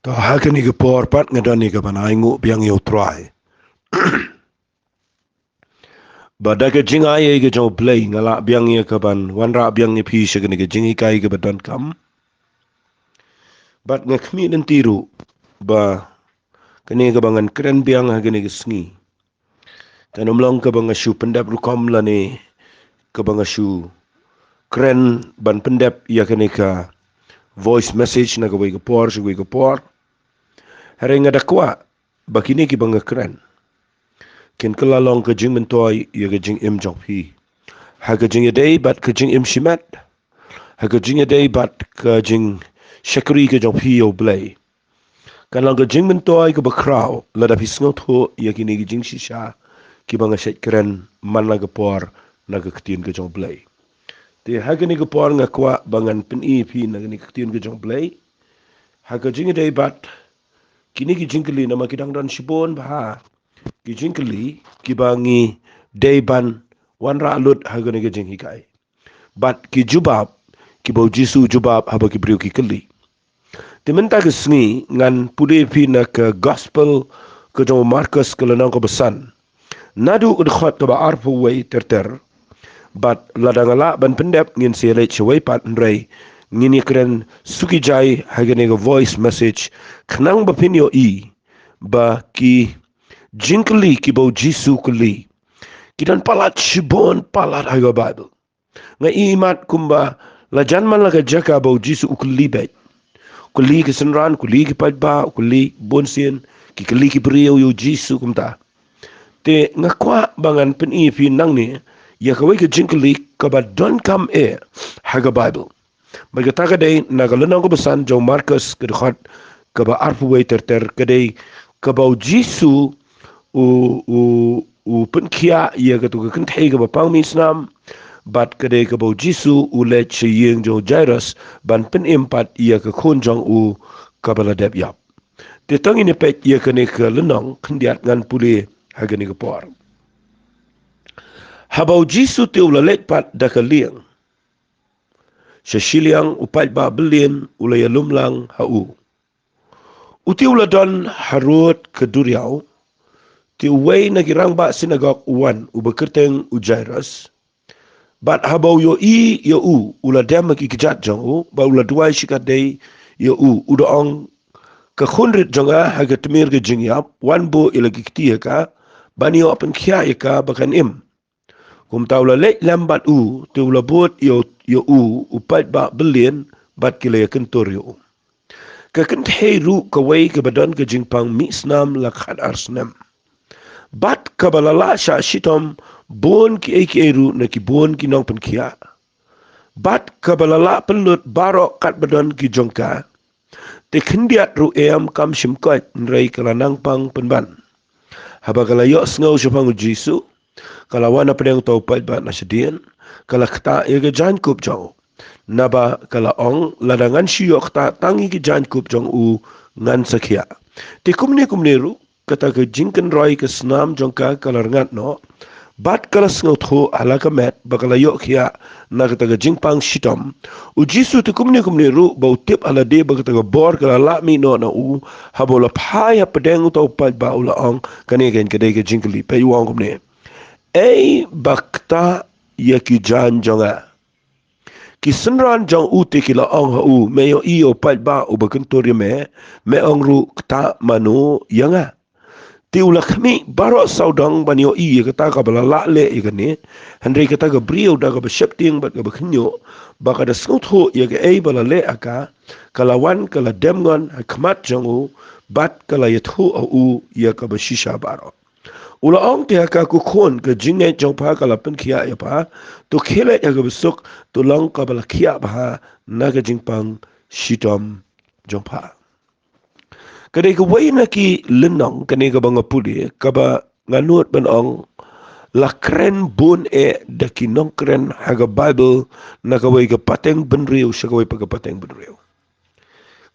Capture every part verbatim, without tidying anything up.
To ha kane ka por pat nga don ïa ka ban ainguh biang ïa U Trai. Ba da ka jingai ïa ka jong U Blei nga lah biang ïa ka ban wanrah biang ïa phi sha kane ka jinghikai kaba donkam. Bad nga khmih lynti ruh ba kane kaba ngan kren biang ha kane ka sngi kan ym long kaba nga shu pyndep rukom lane kaba nga shu kren ban pyndep ïa kane ka voice message na kawei ka por sha kawei ka por. Hynrei nga da kwah ba kine kiba nga kren kin kylla long ka jingmyntoi ïa ka jingim jong phi ha ka jingïadei bad ka jingim shimet, ha ka jingïadei bad ka jingshakri ka jong phi ïa U Blei. Kan long ka jingmyntoi kaba khraw lada phi sngewthuh ïa kine ki jingshisha kiba nga shait kren man la ka por na ka ktien ka jong U Blei. Te ha kane ka por nga kwah ba ngan pyni ïa phi na kane ka ktien ka jong U Blei ha ka jingïadei bad kine ki jingkylli, namar ki dang don shibun bha ki jingkylli kiba ngi dei ban wanrah lut ha kane ka jinghikai bad ki jubab kiba U Jisu u jubab haba ki briew ki kylli. Te mynta ka sngi ngan pule ïa phi na ka Gospel ka jong u Markos ka lynnong kaba san, naduh ka dkhot kaba arphew wei ter ter. Bad lada nga lah ban pyndep ngin sa ïaleit shawei pat, hynrei ngin ïakren suki jai ha kane ka voice message khnang ba phin ïohi ba ki jingkylli kiba U Jisu u kylli ki don palat shibun palat ha ka Baibl. Nga ïohi kumba la jan man la ka jaka ba U Jisu u kylli beit. U kylli ki synran, u kylli ki paidbah, u kylli bunsien, ki kylli ki briew ïa U Jisu kumta. Te nga kwah ba ngan pyni ïa phi nangne ïa kawei ka jingkylli kaba donkam eh ha ka Baibl. Bad kata ka dei na ka lynnong kaba san jong u Markos ka dkhot kaba arphew wei ter ter, ka dei kaba U Jisu u, u, u pynkhiah ïa katu ka kynthei kaba pang mih snam. Bad ka dei kaba U Jisu u leit sha ïing jong u Jairus ban pynim pat ïa ka khun jong u kaba la dep ïap. Te to ngin ïa peit ïa kane ka lynnong khyndiat, ngan pule ha kane ka por. Haba U Jisu te u la leit pat da ka lieng sha shiliang, u paidbah byllien u la ïalum lang ha u. U te u la don harud ka duriaw. Te uwei na ki rangbah synagog u wan, uba kyrteng u Jairus. Bad haba u ïohi ïa u, u la dem ha ki kjat jong u bad u la duwai shikatdei ïa u, u da ong, ka khun rit jong nga ha ka tmier ka jingïap, wan buh ïa la ki kti ha ka ban ïoh pynkhiah ïa ka ba kan im. Kumta u la leit lem bad u, te u la bud ïa u, ïa u, u paidbah byllien, bad ki la ïakyntur ïa u. Ka kynthei ruh kawei kaba don ka jingpang mih snam la khatar snem. Bad kaba la lah shah shitom bun kiei kiei ruh na ki bun ki nongpynkhiah. Bad kaba la lah pynlut baroh katba don ki jong ka. Te khyndiat ruh em kam shym koit, hynrei ka la nang pang pynban. Haba ka la ïohsngew shaphang u Jisu, ka la wan hapdeng uta u paidbah na shadien, ka la ktah ïa ka jaiñkup jong u. Naba ka la ong, lada ngan shu ïoh ktah tang ïa ka jaiñkup jong u, ngan sa khiah. Te kumne kumne ruh, kata ka jingkynroi ka snam jong ka ka la rngat noh. Bad ka la sngewthuh ha la ka met ba ka la ïoh khiah na kata ka jingpang shitom. U Jisu te kumne kumne ruh ba u tip ha lade ba kata ka bor ka la lah mih noh na u, haba u la phai hapdeng uta u paidbah u la ong, kane ka dei ka jingkylli, peit u ong kumne. Ei ba ktah ïa ki jaiñ jong nga. Ki synran jong u te ki la ong ha u, me ïohi ïa u paidbah uba kyntur ïa me, me ong ruh ktah mano ïa nga. Te u la khmih baroh sawdong ban ïohi ïa kata kaba la lah leh ïa kane. Hynrei kata ka briew da kaba sheptieng bad kaba khynñiuh ba ka da sngewthuh ïa kaei ba la leh ha ka, ka la wan ka la dem ngon ha khmat jong u, bad ka la ïathuh ha u ïa kaba shisha baroh. U la ong te ha ka, ko khun, ka jingngeit jong pha ka la pynkhiah ïa pha. To khie leit ha kaba suk, to long kaba la khiah bha na ka jingpang shitom jong pha. Ka dei kawei na ki lynnong kane kaba nga pule, kaba nga nud ban ong la kren bun eh da ki nongkren ha ka Baibl na kawei ka pateng bynriew sha kawei pat ka pateng bynriew.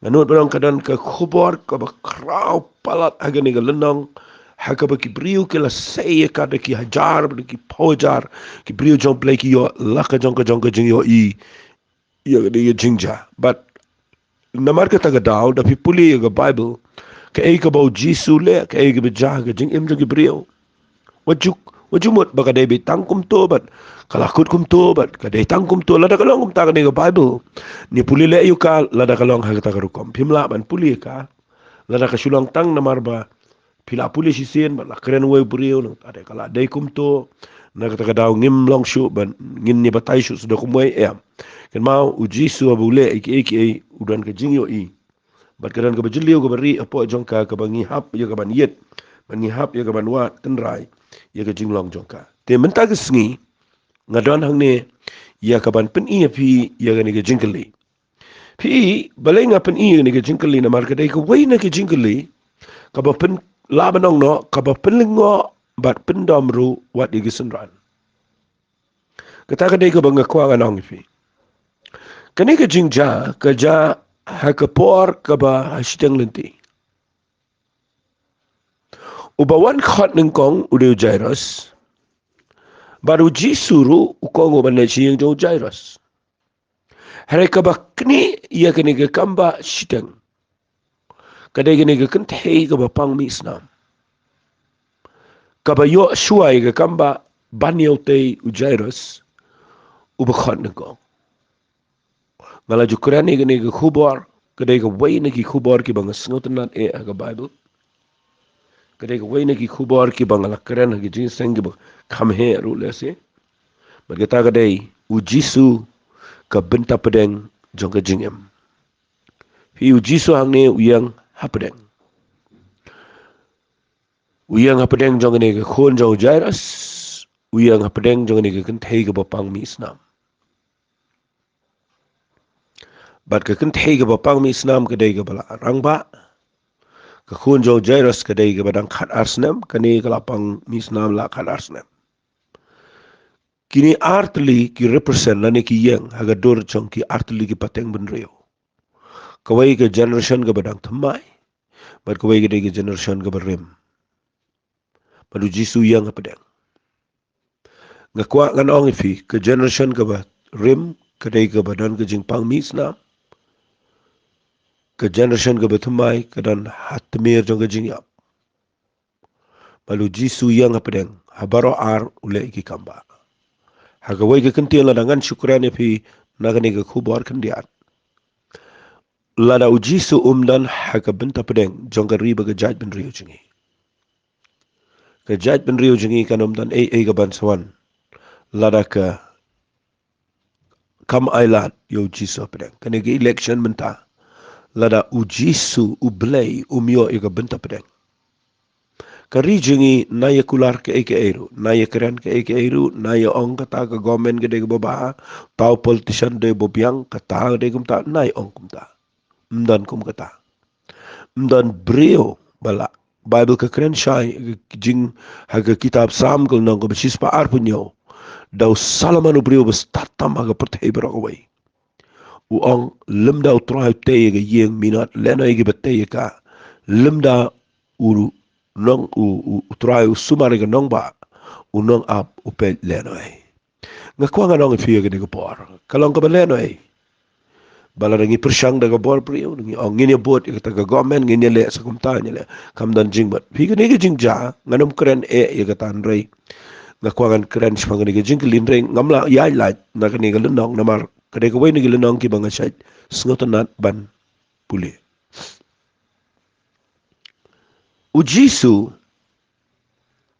Nga nud ban ong ka don ka khubor kaba khraw palat ha kane ka lynnong, ha kaba ki briew ki la sei ïa ka da ki hajar bad ki phew hajar ki briew jong U Blei ki ïoh la ka jong ka jong ka jingïohi ïa ka da ïa jingjia. Bad Namar kata ka daw, da phi pule ïa ka Bible, kaei kaba u Jisu u leh, kaei kaba jia ha ka jingim jong ki briew, wat ju, wat ju mut ba ka dei beit tang kumto bad ka la kut kumto bad ka dei tang kumto. Lada ka long kumta kane ka Bible, ngi pule leh ïa ka, lada ka long ha kata ka rukom. Phim lah ban pule ïa ka lada ka shu long tang namar ba phi la pule shisien bad la kren uwei u briew, nangta ka la dei kumto. Na kata ka daw ngim long shuh ban, ngin ïa batai shuh sa da kumwei, em. Kynmaw, u Jisu haba u leh ïa kiei kiei, u don ka jingïohi bad ka don kaba jylliew kaba rieh hapoh jong ka, kaba ngi hap ïa ka ban ïit, bad ngi hap ïa ka ban wad tynrai ïa ka jinglong jong ka. Te mynta ka sngi nga don hangne ïa ka ban pyni ïa phi ïa kane ka jingkylli. Phi, balei nga pyni ïa kane ka jingkylli? Namar ka dei kawei na ki jingkylli kaba pynlah ban ong noh, kaba pynlyngngoh bad pyndom ruh wat ïa ki synran. Kata ka dei kaba nga kwah ngan ong ïa phi. Kane ka jingjia ka jia ha ka por kaba ha shiteng lynti. Uba wan khot nyngkong u dei u Jairus. Bad u Jisu ruh u kohnguh ban leit sha ïing jong u Jairus. Hynrei kaba knieh ïa kane ka kambah shiteng ka dei kane ka kynthei kaba pang mih snam, kaba ïoh shuwa ïa ka kambah ban ïa utei u Jairus uba khot nyngkong. Nga la ju kren ïa kane ka khubor, ka dei kawei na ki khubor kiba nga sngewtynnat eh ha ka Bible. Ka dei kawei na ki khubor kiba nga la kren ha ki jingïaseng kiba kham heh ruh lehse. Bad kata ka dei u Jisu, ka bynta pdeng jong ka jingim. Phi, u Jisu hangne u ïeng hapdeng. U ïeng hapdeng jong kane ka khun jong u Jairus. U ïeng hapdeng jong kane ka kynthei kaba pang mih snam. Bad ka kynthei kaba pang mih snam ka dei kaba la rangbah. Ka khun jong u Jairus ka dei kaba dang khat ar snem, kane ka la pang mih snam la khat ar snem. Kine ar tylli ki represent lane ki ïeng ha ka dur jong ki ar tylli ki pateng bynriew. Kawei ka generation kaba dang thymmai, bad kawei ka dei ka generation kaba rim. Bad u Jisu u ïeng hapdeng. Nga kwah ngan ong ïa phi, ka generation kaba rim ka dei kaba don ka jingpang mih snam. Ka generation kaba thymmai ka don ha tmier jong ka jingïap. Bad u Jisu u ïeng hapdeng, ha baroh ar u leh ïa ki kambah. Ha kawei ka kyntien, lada ngan shu kren ïa phi na kane ka khubor khyndiat, lada u Jisu um don ha ka bynta pdeng jong ka ri bad ka jaitbynriew jong ngi, ka jaitbynriew jong ngi kan ym don ei ei ka ban sa wan lada ka kam ailad ïa u Jisu hapdeng. Kane ka election mynta, lada u Jisu u Blei um ïoh ïa ka bynta pdeng, ka ri jong ngi, na ïa kular kaei kaei ruh, na ïa kren kaei kaei ruh, na ïa ong kata ka government ka dei kaba bha, uta u politician dei ba biang, kata ka dei kumta, na ïa ong kumta. Ym don kum kata. Ym don briew ba lah. Bible ka kren shai, ka jing, ha ka kitab Salm ka lynnong kaba shispah arphew hynñiew. Da u Solomon u briew ba stad tam ha ka pyrthei baroh kawei, u ong, lymda u Trai u tei ïa ka ïing minot, lehnoh ïa kiba tei ïa ka. Lymda u nong, u, u, u Trai u sumar ïa ka nongbah, u nongap u peit lehnoh. Nga kwah ngan ong ïa phi ïa kane ka por, ka long kaba lehnoh ba lada ngi pyrshang da ka bor briew, ngi ong ngin ïa bud ïa kata ka government, ngin ïa leh sa kumta, ngin ïa leh, kam don jingmut. Phi, kane ka jingjia ngan ym kren eh ïa kata, hynrei nga kwah ngan kren shaphang kane ka jingkylli, hynrei ngam lah ïaid lait na kane ka lynnong namar ka dei kawei na ki lynnong kiba nga shait sngewtynnat ban pule. U Jisu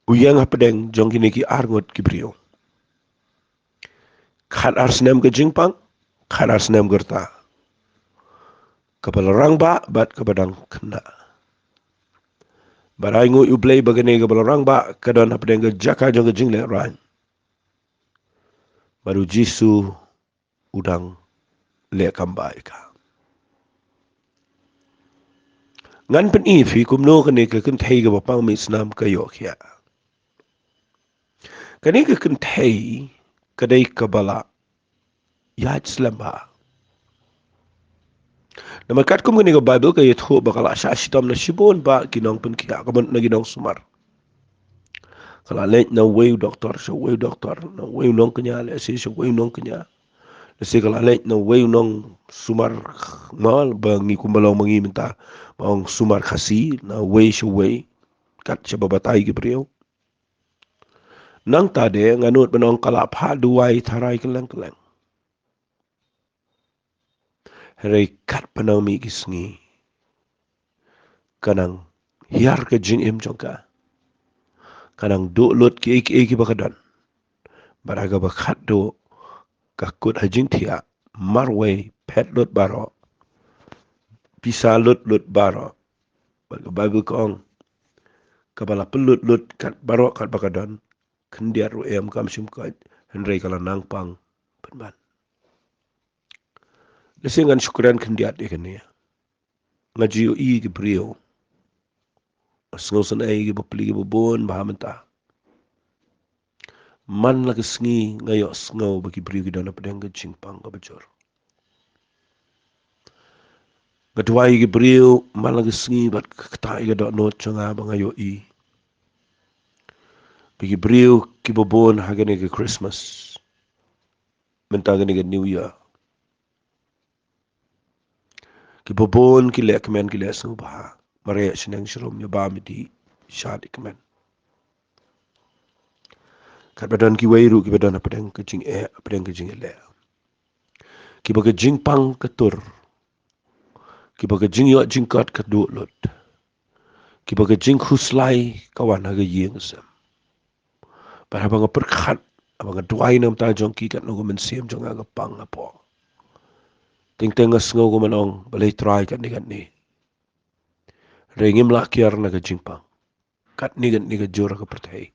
u ïeng hapdeng jong kine ki arngut ki briew. Khat ar snem ka jingpang, khat ar snem ka rta. Kaba la rangbah bad kaba dang khynnah. Bad ai nguh ïa U Blei ba kane kaba la rangbah ka don hapdeng ka jaka jong ka jinglehrain. Bad U Jisu u dang leh kambah ïa ka. Ngan pyni ïa phi kumno kane ka kynthei kaba pang mih snam ka ïoh khiah. Kane ka kynthei ka dei kaba la ïaid slem bha. Namar katkum kane ka Baibl ka ïathuh ba ka la shah shitom na shibun bah ki nongpynkhiah, ka mut na ki nongsumar. Ka la leit na uwei u doktor sha uwei u doktor, na uwei u nongkñia lehse sha uwei u nongkñia. Lehse ka la leit na uwei u nongsumar, mo, ba ngi kumba long ma ngi mynta, ba ong sumar Khasi, na uwei sha uwei, kat shaba batai ki briew. Nangta de nga nud ban ong ka la phah duwai tharai kylleng kylleng. Hynrei katba nang mih ki sngi, ka nang hiar ka jingim jong ka. Ka nang duh lut kiei kiei kiba ka don. Bad ha kaba khatduh, ka kut ha jingthiah, marwei, phet lut baroh, pisa lut lut baroh. Bad ka Baibl ka ong, kaba la pynlut lut kat baroh katba ka don, khyndiat ruh em, kam shym koit, hynrei ka la nang pang pynban. Lehse ngan shu kren khyndiat ïa kane. Nga ju ïohi ki briew, nga sngewsynei ïa ki bapli ki babun ba ha mynta. Man la ka sngi nga ïohsngew ba ki briew ki don hapdeng ka jingpang kaba jur. Nga duwai ïa ki briew man la ka sngi bad kata ïa ka dohnud jong nga ba nga ïohi ba ki briew ki babun ha kane ka Christmas, mynta kane ka New Year, ki babun ki leh kmen, ki leh sngewbha, mareh shneng shrum, ïa bam ïa dih, shad ïa kmen. Katba don kiwei ruh kiba don hapdeng ka jingeh, hapdeng ka jingeh leh, kiba ka jingpang ka tur, kiba ka jingïoh jingkot ka duh lut, kiba ka jingkhuslai ka wan ha ka ïing ka sem. Bad haba nga pyrkhat, haba nga duwai na ka bynta jong ki, katno ka mynsiem jong nga ka pang hapoh. Teng teng nga sngew kumno, balei Trai, katne katne. Hynrei ngim lah kiar na ka jingpang. Katne katne ka jur ha ka pyrthei,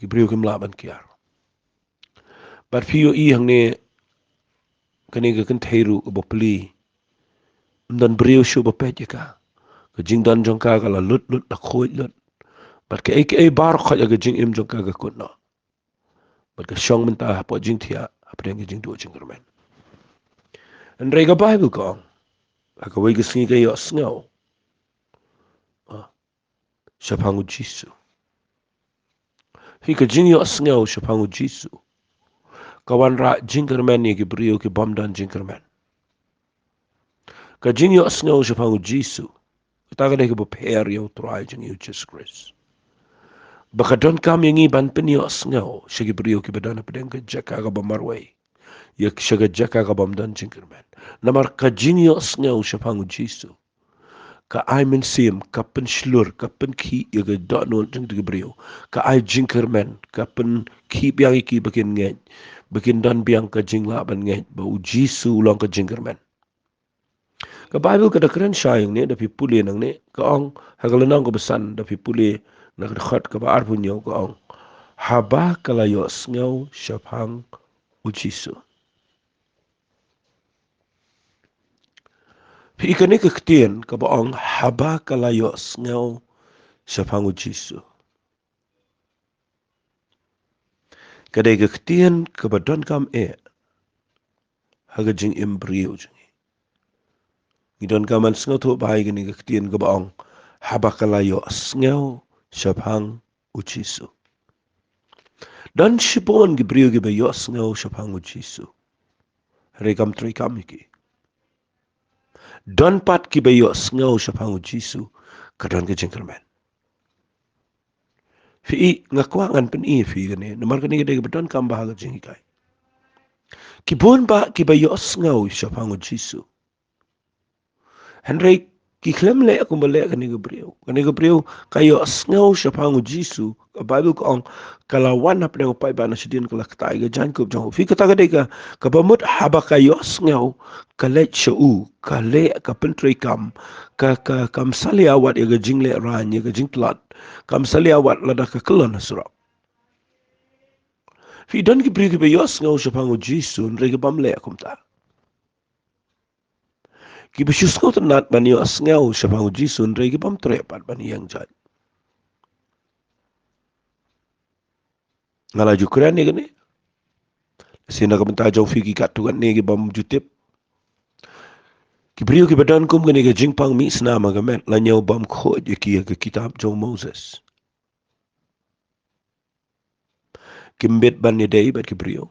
ki briew kim lah ban kiar. Bad phi ïohi hangne, kane ka kynthei ruh kaba pli, ym don briew shuh ba peit ïa ka. Ka jingdon jong ka ka la lut lut, la khuid lut. Bad kaei kaei baroh khoit ha ka jingim jong ka ka kut noh. Bad ka shong mynta hapoh jingthiah, hapdeng ka jingduh jingkyrmen. Hynrei ka Baibl ka ong, ha kawei ka sngi ka ïohsngew, ah, shaphang U Jisu. Hi, ka jingïohsngew shaphang U Jisu ka wanrah jingkyrmen ïa ki briew ki bym don jingkyrmen. Ka jingïohsngew shaphang U Jisu, kata ka dei kaba pher ïa U Trai jong ngi U Jisu Khrist. Ba ka donkam ïa ngi ban pynïohsngew sha ki briew kiba don hapdeng ka jaka kaba marwei, ïa sha ka jaka ka bym don jingkyrmen. Namar ka jingïohsngew shaphang U Jisu ka ai mynsiem, ka pynshlur, ka pynkhih ïa ka dohnud jong ki briew, ka ai jingkyrmen, ka pynkhih biang ïa ki ba kin ngeit, ba kin don biang ka jinglah ban ngeit ba U Jisu u long ka jingkyrmen. Ka Baibl ka da kren shai hangne, da phi pule nangne, ka ong, ha ka lynnong kaba san, da phi pule na ka dkhot kaba arphew hynñiew, ka ong, haba ka la ïohsngew shaphang U Jisu. Phi i kane ka ktien kaba ong, haba ka la ïohsngew shaphang U Jisu, ka dei ka ktien kaba donkam eh ha ka jingim briew jong ngi. Ngi donkam ban sngewthuh bha ïa kane ka ktien kaba ong, haba ka la ïohsngew shaphang U Jisu. Don shibun ki briew kiba ïohsngew shaphang U Jisu, hynrei kam treikam ïa ki. Don pat kiba ïohsngew shaphang U Jisu, ka don ka jingkyrmen. Phi i, nga kwah ngan pyni ïa phi kane, namar kane ka dei kaba donkam bha ha ka jinghikai. Ki bun bah kiba ïohsngew shaphang U Jisu, hynrei ki khlem leh kumba leh kane ka briew. Kane ka briew ka ïohsngew shaphang U Jisu, ka Baibl ka ong, ka la wan hapdeng u paidbah na shadien, ka la ktah ïa ka jaiñkup jong u. Phi, kata ka dei ka, kaba mut haba ka ïohsngew, ka leit sha u, ka leh, ka pyntreikam, ka, ka, kam salia wat ïa ka jinglehrain, ïa ka jingtlot, kam salia wat lada ka kyllon ha surok. Phi, don ki briew kiba ïohsngew shaphang U Jisu, hynrei ki bym leh kumta. Kiba shu sngewtynnat ban ïohsngew shaphang U Jisu, hynrei ki bym treh pat ban ïeng jait. Nga la ju kren ïa kane, lehse na ka bynta jong phi ki katto katne ki bym ju tip. Ki briew kiba don kum kane ka jingpang mih snam ha ka met, la ñiew bymkhuid ïa ki ha ka kitab jong u Moses. Kim bit ban ïadei bad ki briew.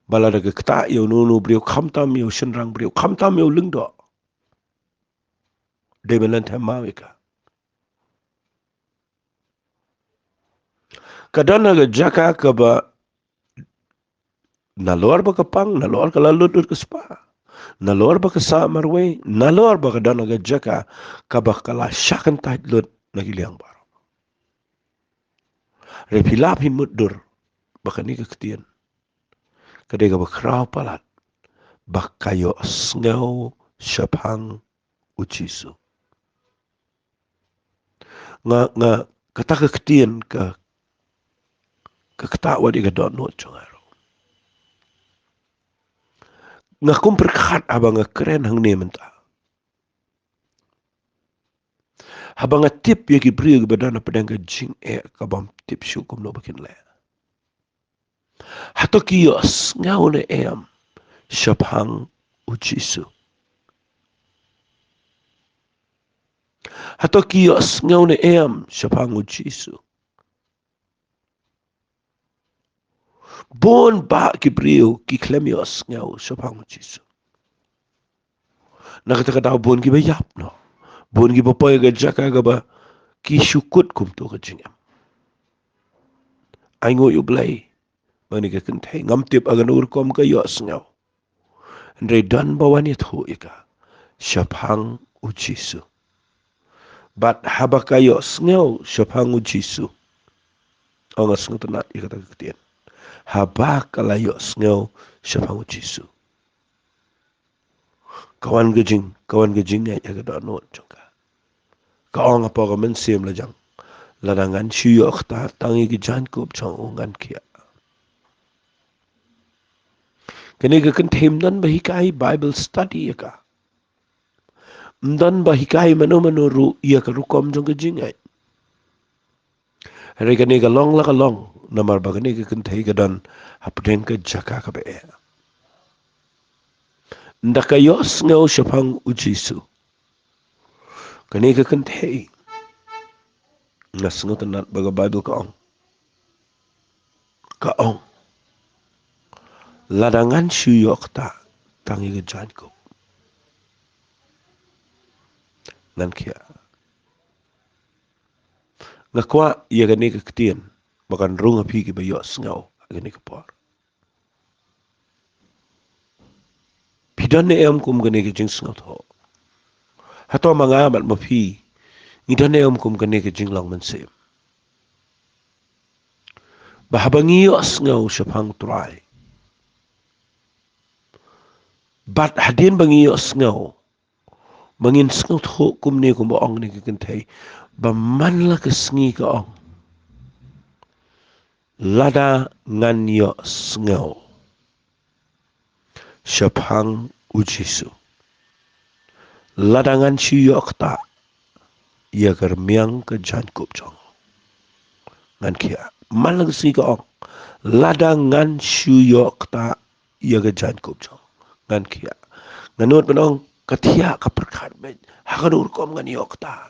Ba lada ka ktah ïa uno uno u briew, khamtam ïa u shynrang briew, khamtam ïa u lyngdoh, dei ban lynthem maw ïa ka. Ka don ha ka jaka kaba nalor ba ka pang, nalor ka la lut lut ka spah, nalor ba ka sah marwei, nalor ba ka don ha ka jaka kaba ka la shah kyntait lut na ki liang baroh. Hynrei phi lah phi mutdur ba kane ka ktien ka dei kaba khraw palat ba ka ïohsngew shaphang u Jisu. Nga, nga, kata ka ktien ka, ka ktah wat ïa ka dohnud jong nga ruh. Nga kum pyrkhat haba nga kren hangne mynta, haba nga tip ïa ki briew kiba don hapdeng ka jingeh ka bym tip shuh kumno ba kin leh. Hato ki ïohsngew ne em shaphang u Jisu? Hato ki ïohsngew ne em shaphang u Jisu? Bun bah ki briew ki khlem ïohsngew shaphang u Jisu. Na kata ka daw bun kiba ïap noh. Bun kiba poi ha ka jaka kaba ki shu kut kumto ka jingim. Ai nguh ïa U Blei, ba kane ka kynthei, ngam tip ha kano rukom ka ïohsngew, hynrei don ba wan ïathuh ïa ka shaphang u Jisu. Bad haba ka ïohsngew shaphang u Jisu, ong, nga sngewtynnat ïa kata ka ktien, haba ka la ïohsngew shaphang u Jisu, ka wan ka jing, ka wan ka jingngeit ha ka dohnud jong ka. Ka ong hapoh ka mynsiem lajong, lada ngan shu ïoh ktah tang ïa ki jaiñkup jong u, ngan khiah. Kane ka kynthei ym don ba hikai Bible study ïa ka. Ym don ba hikai mano mano ruh ïa ka rukom jong ka jingngeit. Hynrei kane ka long la ka long namar ba kane ka kynthei ka don hapdeng ka jaka kaba eh. Ynda ka ïohsngew shaphang u Jisu, kane ka kynthei, nga sngewtynnat ba ka Bible ka ong, ka ong, lada ngan shu ïoh ktah tang ïa ka jaiñkup, ngan khiah. Nga kwah ïa kane ka ktien ba kan rung ha phi kiba ïohsngew ha kane ka por. Phi don ne em kum kane ka jingsngewthuh? Hato ma nga bad ma phi ngi don ne em kum kane ka jinglong mynsiem, ba haba ngi ïohsngew shaphang u Trai, bad hadien ba ngi ïohsngew, ba ngin sngewthuh kumne kumba ong kane ka kynthei, ba man la ka sngi, ka ong, lada ngan ïohsngew shaphang u Jisu, lada ngan shu ïoh ktah ïa ka rmiang ka jaiñkup jong u, ngan khiah. Man la ka sngi, ka ong, lada ngan shu ïoh ktah ïa ka jaiñkup jong u, ngan khiah. Nga nud ban ong, ka thiah ka pyrkhat beit ha kano rukom ngan ïoh ktah.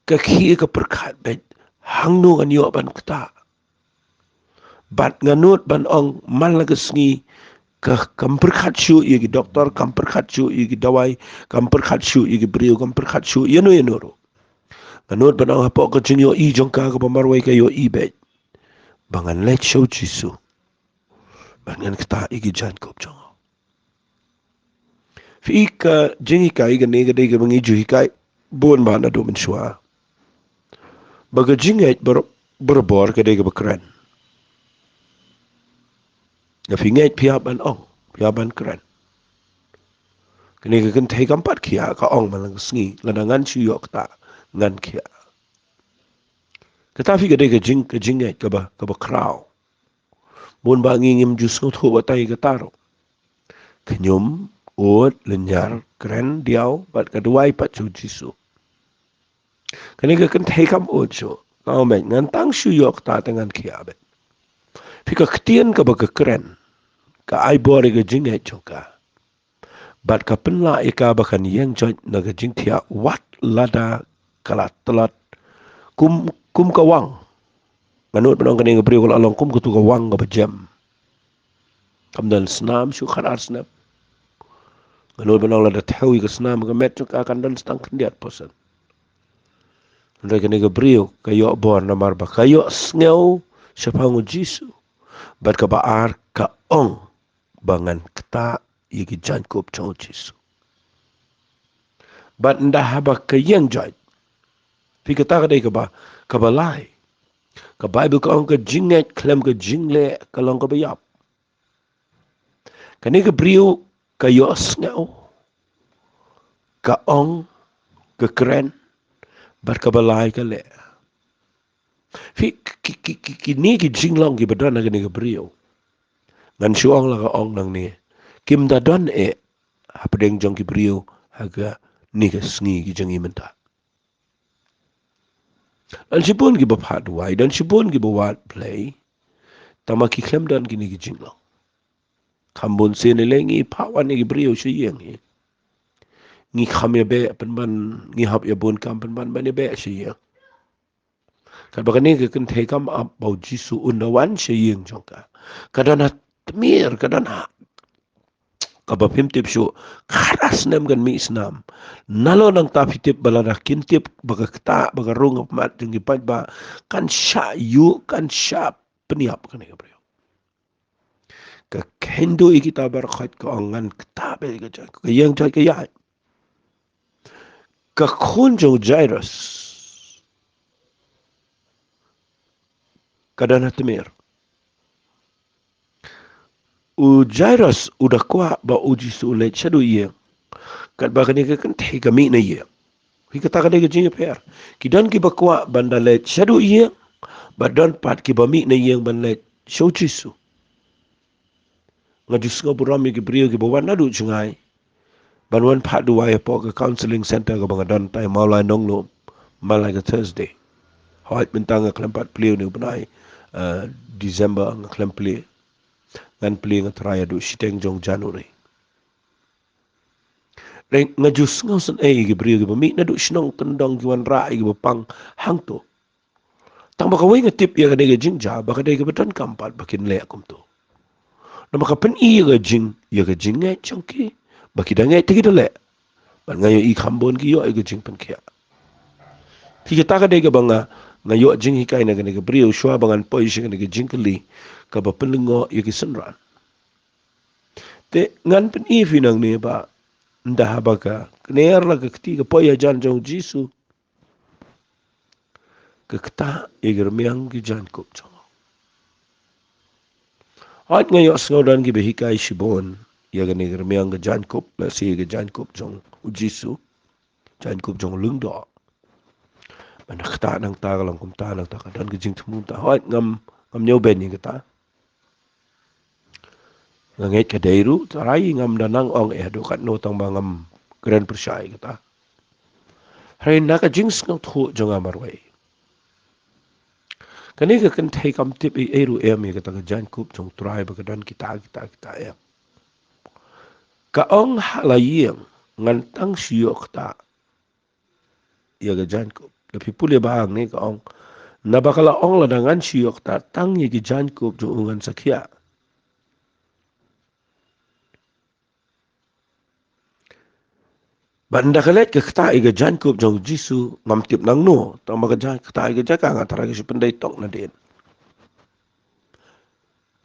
Ka khie ka pyrkhat beit hangno ngan ïoh ban ktah. Bad nga nud ban ong, man la ka sngi, ka, kam pyrkhat shuh ïa ki doktor, kam pyrkhat shuh ïa ki dawai, kam pyrkhat shuh ïa ki briew, kam pyrkhat shuh ïano ïano ruh. Nga nud ban ong, hapoh ka jingïohi jong ka kaba marwei, ka ïohi beit ba ngan leit sha u Jisu bad ngan ktah ïa ki jaiñkup jong u. Phi i, ka jinghikai kane ka dei kaba ngi ju hikai bun bah naduh mynshuwa, ba ka jingngeit bar-, barabor ka dei kaba kren. Nga, phi ngeit phi hap ban ong, phi hap ban kren. Kane ka kynthei kam pat khiah, ka ong, man la ka sngi, lada ngan shu ïoh ktah, ngan khiah. Kata phi ka dei ka jing, ka jingngeit kaba, kaba khraw. Bun bah ngi ngim ju sngewthuh batai kata ruh. Khñium, ud, lynñiar, kren, diaw bad ka duwai pat sha u Jisu. Kane ka kynthei kam ud shuh, ka ong, ngan tang shu ïoh ktah te ngan khiah beit. Phi, ka ktien kaba ka kren ka ai bor ïa ka jingngeit jong ka. Bad ka pynlah ïa ka ba kan ïeng joit na ka jingthiah wat lada ka la tlot kum, kum ka wang. Nga nud ban ong, kane ka briew ka la long kum katu ka wang kaba jem. Kam don snam shuh khatar snem. Nga nud ban ong lada thew ïa ka snam ha ka met jong ka kan don tang khyndiat percent. Hynrei kane ka briew ka ïoh bor namar ba ka ïohsngew shaphang U Jisu. Bad kaba ar ka ong ba ngan ktah ïa ki jaiñkup jong U Jisu. Bad ynda haba ka ïeng joit. Phi kata ka dei kaba, kaba lai. Ka Baibl ka ong ka jingngeit khlem ka jingleh ka long kaba ïap. Kane ka briew ka ïohsngew, ka ong, ka kren, bad kaba lai ka leh. Phi, ki, ki, ki, kine ki jinglong kiba don ha kane ka briew. Ngan shu ong la ka ong nangne. Kim da don eh hapdeng jong ki briew ha kane ka sngi ki jong ngi mynta. Don shibun kiba phah duwai, don shibun kiba wad Blei. Tangba ki khlem don kine ki jinglong. Kham bun sien lei ngi phah wan ïa ki briew sha ïing hi. Ngi kham ïa beh pynban, ngi hap ïa bun kam pynban ban ïa beh sha ïing. Katba kane ka kynthei kam ap ba U Jisu un da wan sha ïing jong ka. Ka don ha tmier, ka don ha, kaba phim tip shuh, khatar snem kan mih snam. Nalor nangta phi tip ba lada kin tip ba ka ktah, ba ka rung ha khmat jong ki paidbah, kan shah ïuh, kan shah pynïap kane ka briew. Ka kheiñ duh ïa kita baroh khoit, ka ong ngan ktah beit ïa ka jaiñkup, ka ïeng joit ka ïaid. Ka khun jong u Jairus ka don ha tmier. U Jairus u da kwah ba U Jisu u leit shaduh ïing. Katba kane ka kynthei ka mih na ïing. Hi kata ka dei ka jingïapher. Ki don kiba kwah ban da leit shaduh ïing, bad don pat kiba mih na ïing ban leit sha U Jisu. Nga ju sngew burom ïa ki briew kiba wan naduh jngai ban wan phah duwai hapoh ka counseling center kaba nga don tai, Mawlai Nonglum, man la ka Thursday. Hooid, mynta nga khlem pat plie une u bnai, eh, December, nga khlem plie. Ngan plie, nga trai, haduh shiteng jong January. Hynrei nga ju sngewsynei ïa ki briew kiba mih naduh shnong kyndong, ki wanrah ïa kiba pang hangto. Tangba kawei nga tip ïa kane ka jingjia ba ka dei kaba donkam pat ba kin leh kumto. Namar ka pyni ïa ka jing, ïa ka jingngeit jong ki ba ki da ngeit te ki da leh. Bad nga ïohi kham bun ki ïoh ïa ka jingpynkhiah. Hi kata ka dei kaba nga, nga ïoh jinghikai na kane ka briew shuwa ba ngan poi sha kane ka jingkylli kaba pynlyngngoh ïa ki synran. Te ngan pyni ïa phi nangne ba ynda haba ka kner la ka kti ka poi hajan jong U Jisu, ka ktah ïa ki rmiang ki jaiñkup jong u. Hooid, nga ïohsngew don kiba hikai shibun ïa kane ki rmiang ki jaiñkup, lehse ïa ki jaiñkup jong U Jisu, jaiñkup jong u Lyngdoh. Ban da ktah nangta ka long kumta, nangta ka don ka jingthmu kumta. Hooid, ngam, ngam ñiewbeiñ ïa kata. Nga ngeit ka dei ruh, tharai ngam da nang ong eh haduh katno tangba ngam kren pyrshah ïa kata. Hynrei na ka jingsngewthuh jong nga marwei, kane ka kynthei kam tip ei ei ruh em ïa kata ka jaiñkup jong U Trai ba ka don kita, kita, kita em. Ka ong ha la ïing ngan tang shu ïoh ktah ïa ka jaiñkup. Lada phi pule bha hangne ka ong, naba ka la ong lada ngan shu ïoh ktah tang ïa ki jaiñkup jong u ngan sa khiah. Bad ynda ka leit ka ktah ïa ka jaiñkup jong U Jisu, ngam tip nangno, tangba ka jaiñ, ktah ïa ka jaka, nga tharai ka shu pyndei tok nadien.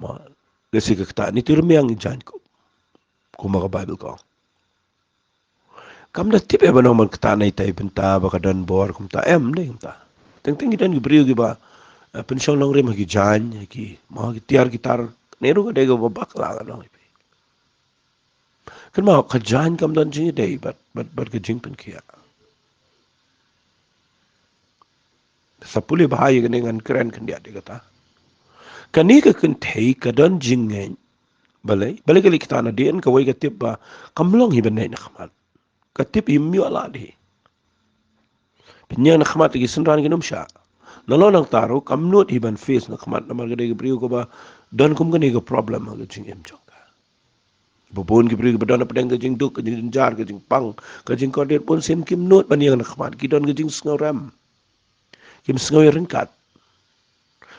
Ma, lehse ka ktah ne ki rmiang ki jaiñkup, kumba ka Baibl ka ong. Kam da tip eh ba nang ban ktah na itai i bynta ba ka don bor kumta, em, dei kumta. Teng teng ki don ki briew kiba, eh, pynshong nongrim ha ki jaiñ, ha ki, ma, ha ki tiar ki tar, ne ruh ka dei kaba bakla, nga ong ïa phi. Kynmaw, ka jaiñ kam don jingïadei bad, bad, bad ka jingpynkhiah. Sa pule bha ïa kane, ngan kren khyndiat ïa kata. Kane ka kynthei ka don jingngeit. Balei, balei ka leit ktah nadien, kawei ka tip ba kam long hi ban ïaid na khmat. Ka tip hi ym ïoh lad hi. Pynïeng na khmat ki synran kin ym shah. Nalor nangta ruh kam nud hi ban face na khmat namar ka dei ka briew kaba don kum kane ka problem ha ka jingim jong ka. Ba bun ki briew kiba don hapdeng ka jingduk, ka jingjynjar, ka jingpang, ka jingkordit, bun sien kim nud ban ïeng na khmat, ki don ka jingsngewrem. Kim sngew ïaryngkat.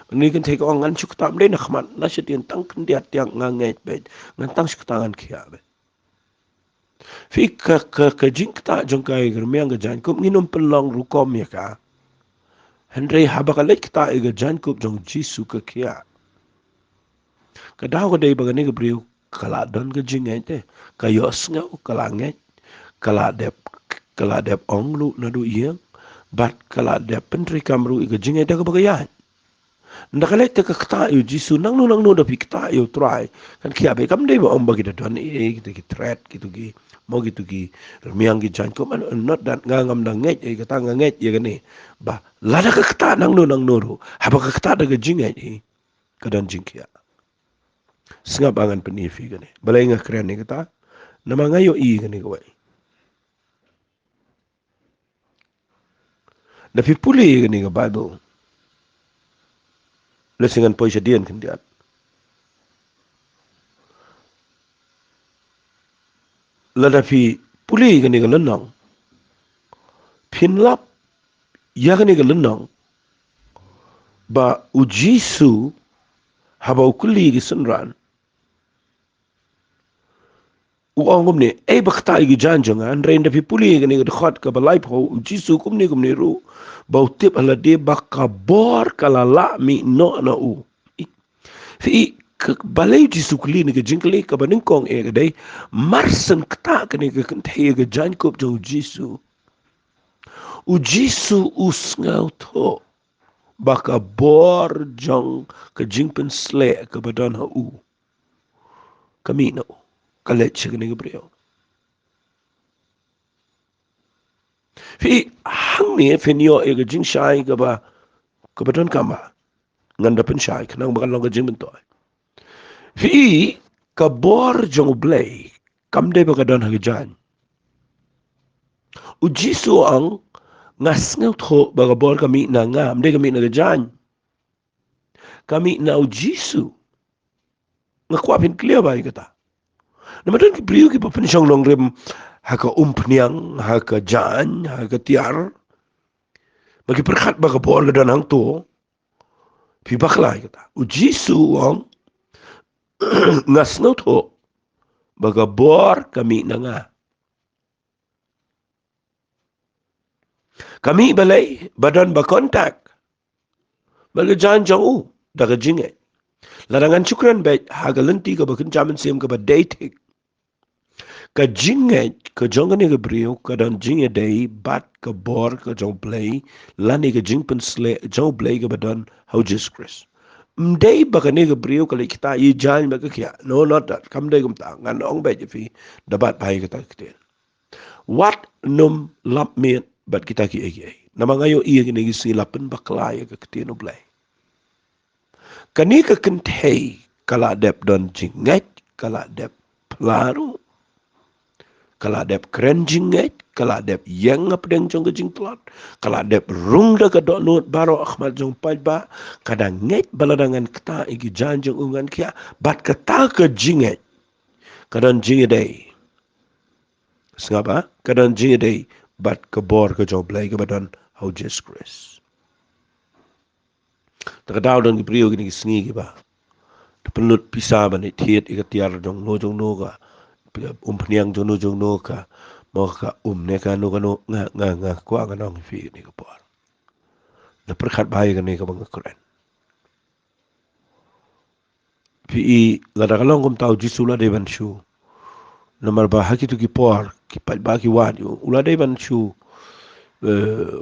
Kane ka kynthei ka ong ngan shu ktah ym dei na khmat, la sha tian tang khyndiat tiang nga ngeit beit, ngan tang shu ktah ngan khiah beit. Phi ka, ka, ka jingktah jong ka ïa ka rmiang ka jaiñkup ngin ym pynlong rukom ïa ka. Hynrei haba ka leit ktah ïa ka jaiñkup jong u Jisu ka khiah. Ka daw ka dei ba kane ka briew ka la don ka jingngeit te. Ka ïohsngew, ka la ngeit, ka la dep, ka la dep ong ruh naduh ïing, bad ka la dep pyntreikam ruh ïa ka jingngeit da kaba ka ïaid. Nda ka leit te ka ktah ïa u Jisu, nangno nangno da phi ktah ïa u Trai, kan khiah beit. Kam dei ba ong ba ki da don ei ei kita ki threat, kito ki, mo kito ki rmiang ki jaiñkup, I'm not that, nga ngam da ngeit ei kata, nga ngeit ïa kane. Ba lada ka ktah nangno nangno ruh, haba ka ktah da ka jingngeit hi, ka don jingkhiah. Sngap ba ngan pyni phi kane. Balei nga kren ïa kata? Namar nga ïohi kane kawei. Da phi pule ïa kane ka Baibl, lehse ngan poi shadien khyndiat. Lada phi pule ïa kane ka lynnong, phin lap ïa kane ka lynnong ba u Jisu haba u kylli ki synran, u ong kumne, ei ba ktah ïa ki jaiñ jong nga. Hynrei nda phi pule ïa kane ka dkhot kaba laiphew, u Jisu kumne kumne ruh, ba u tip ha lade ba ka bor ka la lah mih noh na u. Phi i, ka, balei u Jisu kylli kane ka jingkylli? Kaba nyngkong eh ka dei, mar shen ktah kane ka kynthei ïa ka jaiñkup jong u Jisu, u Jisu u sngewthuh ba ka bor jong ka jingpynsleh kaba don ha u ka mih na u, ka leit sha kane ka briew. Phi i, hangne phin ïoh ïa ka jingshai kaba, kaba donkam ba ngan da pynshai, khnang ba kan long ka jingmyntoi. Phi i, ka bor jong U Blei kam dei ba ka don ha ka jaiñ. U Jisu u ong, nga sngewthuh ba ka bor ka mih na nga, ym dei ka mih na ka jaiñ. Ka mih na u Jisu. Nga kwah phin clear bha ïa kata. Namar don ki briew kiba pynshong nongrim ha ka umphniang, ha ka jaiñ, ha ka tiar, ba ki pyrkhat ba ka bor ka don hangto. Phi bakla ïa kata. U Jisu u ong, nga sngewthuh ba ka bor ka mih na nga. Ka mih balei? Ba don ba contact bad ka jaiñ jong u da ka jingngeit. Lada ngan shu kren beit ha ka lynti kaba kynja mynsiem kaba dei thik, ka jingngeit ka jong kane ka briew ka don jingïadei bad ka bor ka jong U Blei, lane ka jingpynsleh jong U Blei kaba don ha u Jisu Khrist. Ym dei ba kane ka briew ka leit ktah ïa i jaiñ bad ka khiah. No, not that. Kam dei kumta. Ngan ong beit ïa phi da bat bha ïa kata ka ktien. Wat nym lap miet bad kita kiei kiei. Namar nga ïohi ïa kine ki sngi la pynbakla ïa ka ktien U Blei. Kane ka kynthei ka la dep don jingngeit, ka la dep phla ruh, ka la dep kren jingngeit, ka la dep ïeng hapdeng jong ka jingtlot, ka la dep rung da ka dohnud baroh ha khmat jong paidbah, ka dang ngeit ba lada ngan ktah ïa ki jaiñ jong u ngan khiah, bad kata ka jingngeit ka don jingïadei. Sngap, ha? Ka don jingïadei bad ka bor ka jong U Blei kaba don ha u Jisu Khrist. Te ka daw don ki briew kine ki sngi kiba da pynlut pisa ban ïa thied ïa ka tiar jong no jong no, ka umphniang jong no jong no, ka mo ka um ne ka no ka no, nga, nga, nga kwah ngan ong ïa phi kane ka por. Da pyrkhat bha ïa kane kaba nga kren. Phi i, lada ka long kumta u Jisu u la dei ban shu. Namar ba ha kito ki por ki paidbah ki wad ïa u, u la dei ban shu, eh,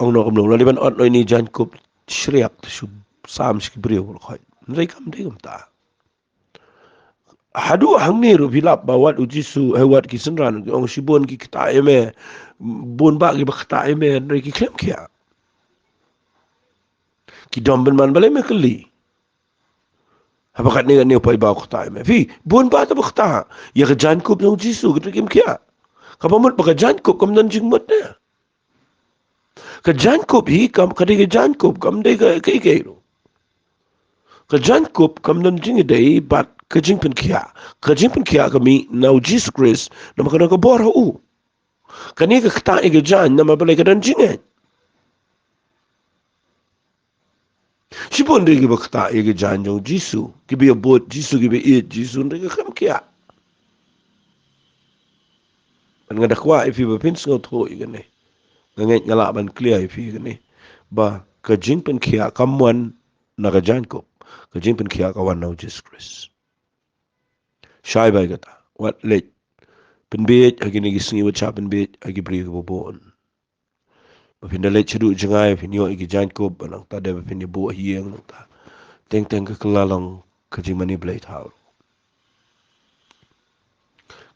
ong noh kumno, u la dei ban ot noh ïa ine i jaiñkup shriap te shu sam sha ki briew, u la khot. Hynrei kam dei kumta. Haduh hangne ruh phi lap ba wat u Jisu, eh, wat ki synran ki ong shibun ki ktah ïa me, bun bah kiba ktah ïa me, hynrei ki khlem khiah. Ki dom pynban balei me kylli. Haba katne katne u paidbah u ktah ïa me. Phi, bun bah te ba ktah ïa ka jaiñkup jong u Jisu, ki kim khiah. Kaba mut ba ka jaiñkup kam don jingmut ne. Ka jaiñkup hi kam, ka dei ka jaiñkup, kam dei ka, ka, ka, ka. Ka jaiñkup kam don jingïadei bad ka jingpynkhiah. Ka jingpynkhiah ka mih na u Jisu Khrist, namar ka don ka bor ha u. Kane ka ktah ïa ka jaiñ, namar balei? Ka don jingngeit. Shibun de kiba ktah ïa ki jaiñ jong u Jisu, kiba ïa bud Jisu, kiba ïeit Jisu, de ki khlem khiah. Ban nga da kwah ïa phi ba phin sngewthuh ïa kane. Nga ngeit nga lah ban clear ïa phi ïa kane. Ba ka jingpynkhiah kam wan na ka jaiñkup. Ka jingpynkhiah ka wan na u Jisu Khrist. Shai bai kata. Wat leit pynbiej ha kine ki sngi, wat shah pynbiej ha ki briew kiba bun. Ba phin da leit shaduh jngai, phin ïoh ïa ki jaiñkup, ba nangta de ba phin ïa buh ha ïing nangta. Teng teng ka kylla long ka jingmane blei thaw.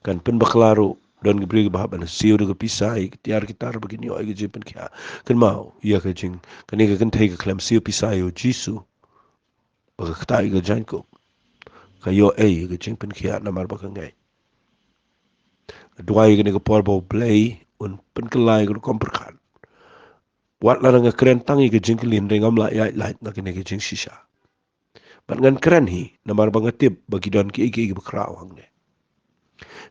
Kan pynbakla ruh, don ki briew kiba hap ban siew da ka pisa ïa ki tiar ki tar ba kin ïoh ïa ka jingpynkhiah. Kynmaw ïa ka jing, kane ka kynthei ka khlem siew pisa ïa u Jisu ba ka ktah ïa ka jaiñkup, ka ïoh ei ïa ka jingpynkhiah namar ba ka ngeit. Nga duwai ïa kane ka por ba U Blei un pynkylla ïa ka rukom pyrkhat. Wat la nga kren tang ïa ka jingkylli, hynrei ngam lah ïaid lait na kane ka jingshisha. Bad ngan kren hi namar ba nga tip ba ki don kiei kiei kiba khraw hangne.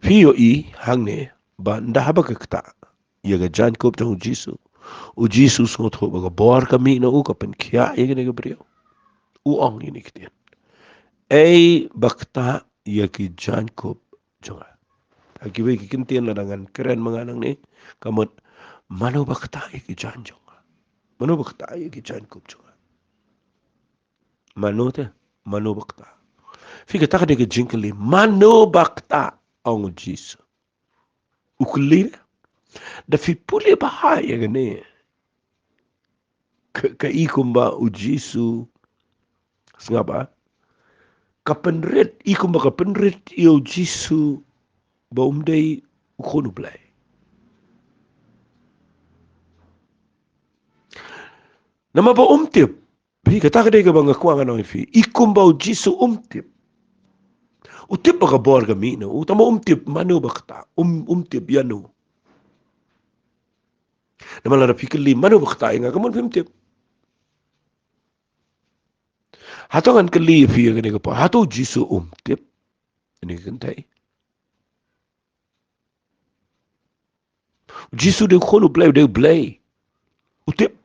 Phi ïohi hangne ba ynda haba ka ktah ïa ka jaiñkup jong u Jisu, u Jisu u sngewthuh ba ka bor ka mih na u, ka pynkhiah ïa kane ka briew. U ong ïa kine ki ktien: Ei ba ktah ïa ki jaiñkup jong nga. Ha kiwei ki ktien lada ngan kren ma nga nangne, ka mut: Mano ba ktah ïa ki jaiñ jong nga? Mano ba ktah ïa ki jaiñkup jong nga? Mano te? Mano ba ktah? Phi, kata ka dei ka jingkylli, mano ba ktah, ong u Jisu. U kylli. Da phi pule bha ïa kane, ka, ka i kumba u Jisu, sngap, ah, ka pynrit, i kumba ka pynrit ïa u Jisu ba um dei u Khun U Blei. Namar ba um tip. Phi, kata ka dei kaba nga kwah ngan ong ïa phi. I kumba u Jisu um tip. U tip ba ka bor ka mih na u, tangba um tip mano ba ktah, um, um tip ïano. Namar lada phi kylli mano ba ktah ïa nga, ka mut phim tip. Hato ngan kylli ïa phi ïa kane ka por, hato u Jisu um tip? Kane ka kynthei. U Jisu u dei u Khun U Blei, u dei U Blei. U tip.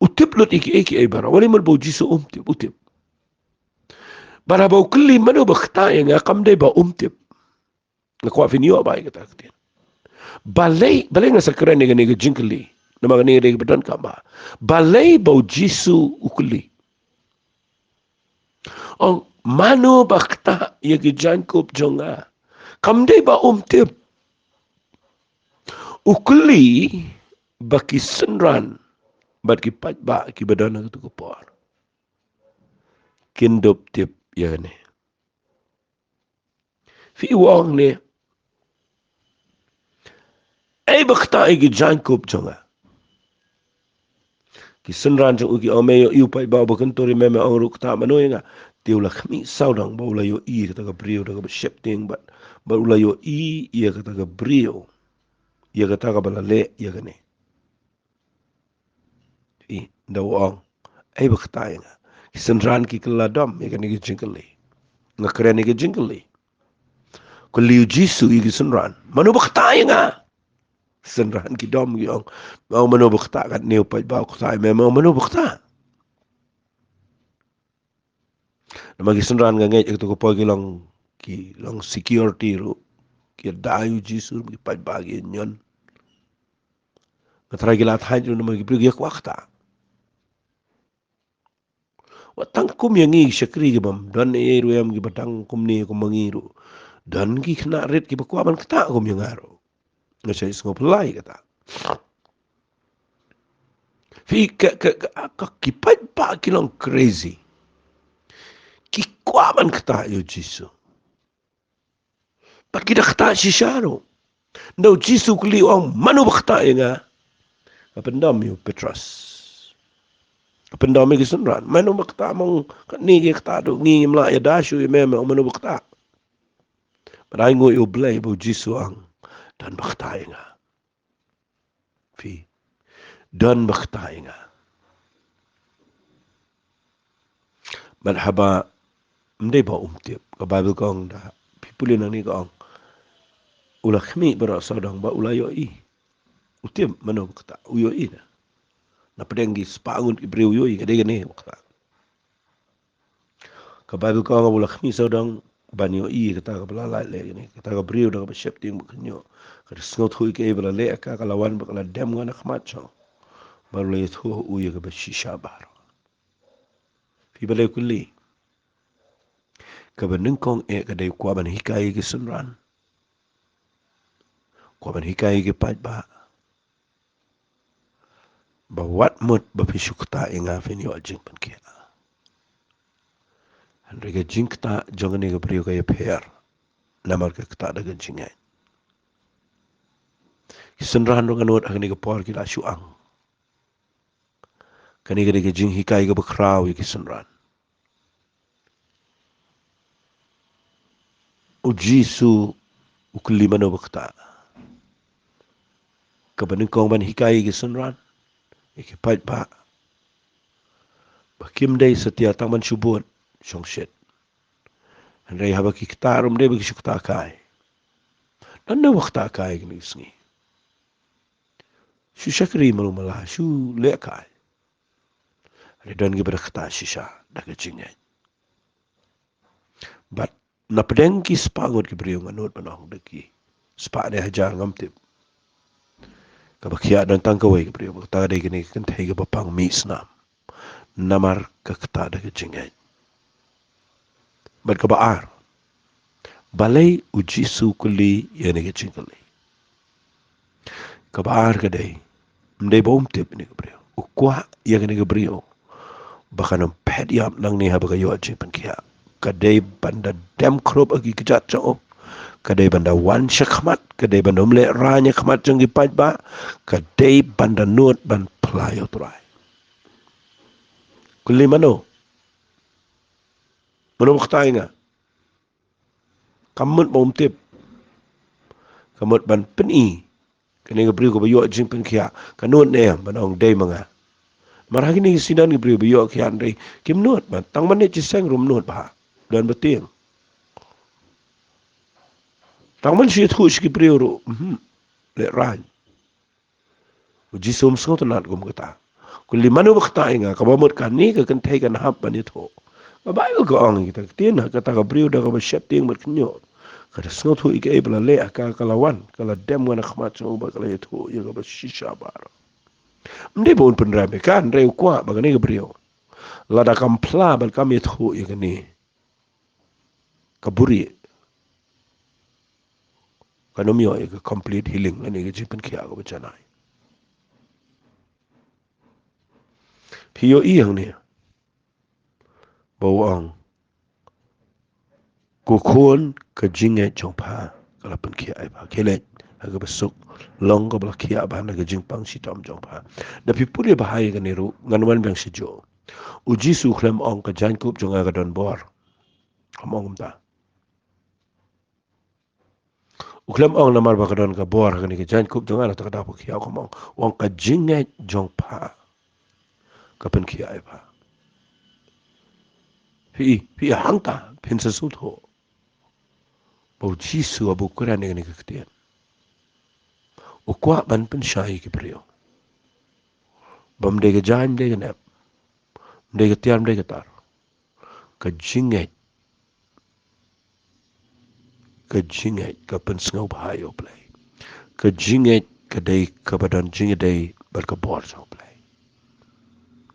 U tip lut ïa kiei kiei baroh. Wat la mut ba u Jisu um tip, u tip. Bad haba u kylli mano ba ktah ïa nga, kam dei ba um tip. Nga kwah phin ïoh bha ïa kata ka ktien. Balei, balei nga sa kren ïa kane ka jingkylli? Namar kane ka dei kaba donkam bha. Balei ba u Jisu u kylli? Ong, mano ba ktah ïa ki jaiñkup jong nga? Kam dei ba um tip. U kylli ba ki synran bad ki paidbah kiba don ha katu ka por kin dup tip ïa kane. Phi, u ong ne, ei ba ktah ïa ki jaiñkup jong nga. Ki synran jong u ki ong, me ïohi u paidbah uba kyntur ïa me, me ong ruh ktah mano ïa nga. Te u la khmih sawdong ba u la ïohi ïa kata ka briew da kaba sheptieng bad, bad u la ïohi ïa kata ka briew, ïa kata kaba la leh ïa kane. Phi, da u ong, ei ba ktah ïa nga. Ki synran ki kylla dom ïa kane ka jingkylli. Nga kren ïa ka jingkylli. Kylli u Jisu ïa ki synran, mano ba ktah ïa nga? Synran ki dom ki ong, me ong mano ba ktah? Katne u paidbah u ktah ïa me, me ong mano ba ktah? Namar ki synran, nga ngeit ha katu ka por ki long, ki long security ruh. Ki da ïa u Jisu, ki paidbah ki ñion. Nga tharai ki la thait ruh namar ki briew ki kwah ktah. Wat tang kum ïa ngi shakri ki bym don ei ei ruh em, kiba dang kumne kum ma ngi ruh. Don ki khynnah rit kiba kwah ban ktah kum ïa nga ruh. Nga shait sngew phylla ïa kata. Phi, ka, ka, ka, ka, ki paidbah ki long crazy. Ki kwah ban ktah ïa u Jisu. Bad ki da ktah shisha ruh. Ynda u Jisu u kylli, u ong mano ba ktah ïa nga? Ka pyndom ïa u Petros. Ka pyndom ïa ki synran. Mano ba ktah? Me ong katne ki ktah, to ngi ngim lah ïada shuh ïa me, me ong mano ba ktah? Bad ai nguh ïa u Blei ba u Jisu u ong, don ba ktah ïa nga. Phi, don ba ktah ïa nga. Bad haba, ym dei ba um tip. Ka Baibl ka ong, da phi pule nangne ka ong, u la khmih baroh sawdong bad u la ïohi. U tip mano ba ktah, u ïohi da. Na pdeng ki spah ngut ki briew ïohi ka dei kane ba kata. Ka Baibl ka ong ba u la khmih sawdong ban ïohi kata kaba la lait leh kane, kata ka briew da kaba sheptieng bad khynñiuh. Ka da sngewthuh ïa kaei ba la leh ïa ka, ka la wan bad ka la dem nga na khmat jong u. Bad u la ïathuh ha u ïa kaba shisha baroh. Phi balei u kylli? Kaba nyngkong eh ka dei u kwah ban hikai ïa ki synran. Kwah ban hikai ïa ki paidbah ba wat mut ba phi shu ktah ïa nga phin ïoh jingpynkhiah. Hynrei ka jingktah jong kane ka briew ka ïapher namar ka ktah da ka jingngeit. Ki synran ruh nga nud ha kane ka por ki la shu ang. Kane ka dei ka jinghikai kaba khraw ïa ki synran. U Jisu u kylli mano ba ktah? Kaba nyngkong ban hikai ïa ki synran, ïa ki paidbah, ba kim dei satia tang ban shu bud shongshit. Hynrei haba ki ktah ruh ym dei ba ki shu ktah kai. Don ne ba ktah kai kine ki sngi? Shu shakri malu mala, shu leh kai. Hynrei don kiba da ktah shisha da ka jingngeit. Bad na pdeng ki spah ngut ki briew nga nud ban ong da ki spah ne hajar ngam tip, kaba khiah don tang kawei ka briew, ba kata ka dei kane ka kynthei kaba pang mih snam. Namar ka ktah da ka jingngeit. Bad kaba ar, balei u Jisu u kylli ïa kane ka jingkylli? Kaba ar ka dei, ym dei ba um tip ïa kane ka briew. U kwah ïa kane ka briew ba kan ym phet ïap nangne haba ka ïoh jingpynkhiah. Ka dei ban da dem khrup ha ki kjat jong u. Ka dei ban da wan sha khmat, ka dei ban da ym lehraiñ ha khmat jong ki paidbah, ka dei ban da nud ban phla ïa u Trai. Kylli mano? Mano ba ktah ïa nga? Ka mut ba um tip. Ka mut ban pyni kane ka briew kaba ïoh jingpynkhiah, ka nud ne em ban ong dei ma nga? Namar ha kine ki sinan ki briew ba ïoh khiah hynrei kim nud, ban tang ban leit shiseng ruh ym nud bha, don ba tieng. Tang ban shu ïathuh sha ki briew ruh, mhm, lehraiñ. U Jisu um sngewtynnat kum kata. Kylli mano ba ktah ïa nga, kaba mut kane ka kynthei kan hap ban ïathuh. Ka Baibl ka ong ïa kita ki ktien, ha kata ka briew da kaba sheptieng bad khynñiuh, ka da sngewthuh ïa kaei ba la leh ha ka, ka la wan, ka la dem nga na khmat jong u bad ka la ïathuh ïa kaba shisha baroh. Ym dei ba un pynrem ïa ka, hynrei u kwah ba kane ka briew, lada kam phla bad kam ïathuh ïa kane, ka buri, kan ym ïoh ïa ka complete healing lane ka jingpynkhiah kaba janai. Phi ïohi hangne ba u ong, ko khun, ka jingngeit jong pha ka la pynkhiah ïa pha. Khie leit ha kaba suk, long kaba la khiah bha na ka jingpang shitom jong pha. Da phi pule bha ïa kane ruh, ngan wan biang sha juh. U Jisu u khlem ong ka jaiñkup jong nga ka don bor. Kam ong kumta. U khlem ong namar ba ka don ka bor ha kane ka jaiñkup jong nga, na kata ka daw pha khiah, kam ong. U ong ka jingngeit jong pha ka pynkhiah ïa pha. Phi, phi hangta phin sa sngewthuh ba u Jisu haba u kren ïa kane ka ktien, u kwah ban pynshai ïa ki briew ba ym dei ka jaiñ, ym dei ka nep, ym dei ka tiar, ym dei ka tar. Ka jingngeit, ka jingngeit ka pynsngewbha ïa U Blei. Ka jingngeit ka dei kaba don jingïadei bad ka bor jong U Blei.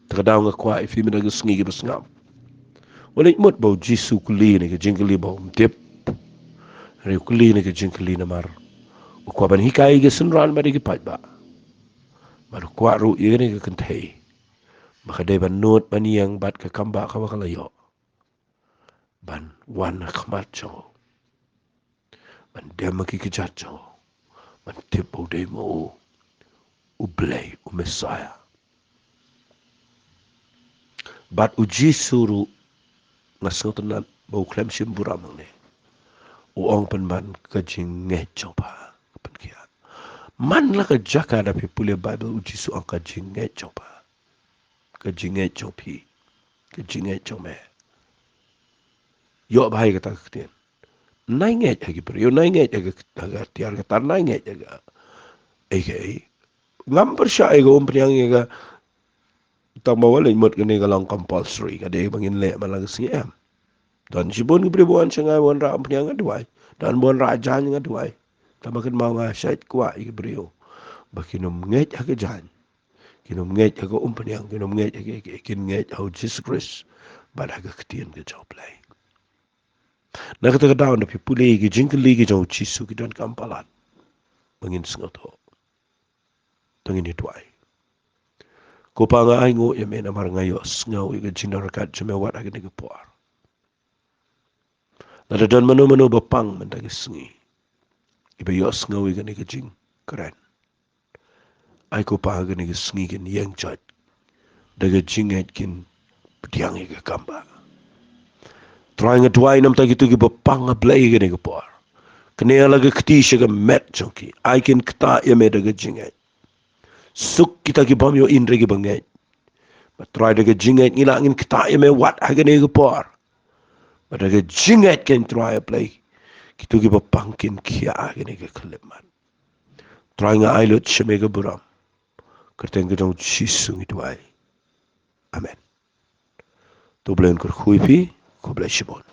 Te ka daw nga kwah ïa phi mynta ka sngi kiba sngap, wat leit mut ba u Jisu u kylli ïa kane ka jingkylli ba um tip. Hynrei u kylli ïa kane ka jingkylli namar u kwah ban hikai ïa ki synran bad ïa ki paidbah. Bad u kwah ruh ïa kane ka kynthei ba ka dei ban nud ban ïeng bad ka kambah kaba ka la ïoh, ban wan ha khmat jong u, ban dem ha ki kjat jong u, ban tip ba u dei ma u U Blei, u Messiah. Bad u Jisu ruh, nga sngewtynnat ba u khlem shim burom hangne. U ong pynban, ka jingngeit jong pha ka pynkhiah. Man la ka jaka, da phi pule Baibl, u Jisu u ong ka jingngeit jong pha, ka jingngeit jong phi, ka jingngeit jong me. Ïoh bha ïa kata ka ktien. Nai ngeit ha ki briew, nai ngeit ha ka, ha ka tiar ka tar, nai ngeit ha ka, ei ka ei. Ngam pyrshah ïa ka, um pynïang ïa ka, Tang ba wat leh mut kane ka long compulsory, ka dei ba ngin leh man la ka sngi, em. Don shibun ki briew ba wan sha nga ba wanrah umphniang, nga duwai. Don ba wanrah jaiñ, nga duwai. Tang ba kynmaw nga shait kwah ïa ki briew ba kin ym ngeit ha ka jaiñ, kin ym ngeit ha ka umphniang, kin ym ngeit ha ka, kin ngeit ha u Jisu Khrist bad ha ka ktien ka jong U Blei. Na kata ka daw, nda phi pule ki jingkylli ki jong u Jisu, ki donkam palat ba ngin sngewthuh. To ngin ïa duwai. Ko Pa, nga ai nguh ïa me namar nga ïohsngew ïa ka jingdon ryngkat jong me wat ha kane ka por. Lada don mano mano ba pang mynta ka sngi, iba ïohsngew ïa kane ka jingkren, ai ko Pa, ha kane ka sngi kin ïeng jot da ka jingngeit, kin pdiang ïa ka kam ba. Trai, nga duwai namar kito kiba pang, A Blei, ha kane ka por. Kane la ka kti sha ka met jong ki, ai kin ktah ïa me da ka jingngeit. Suk kita ki bym ïohi hynrei kiba ngeit. Bad Trai, da ka jingngeit ngi lah ngin ktah ïa me wat ha kane ka por. Bad da ka jingngeit kein, Trai, A Blei, kito kiba pang kin khiah ha kane ka khyllipmat. Trai, nga ai lut sha me ka burom. Kyrteng ka jong u Jisu ngi duwai. Amen. To U Blei un kyrkhu ïa phi. Khublei shibun.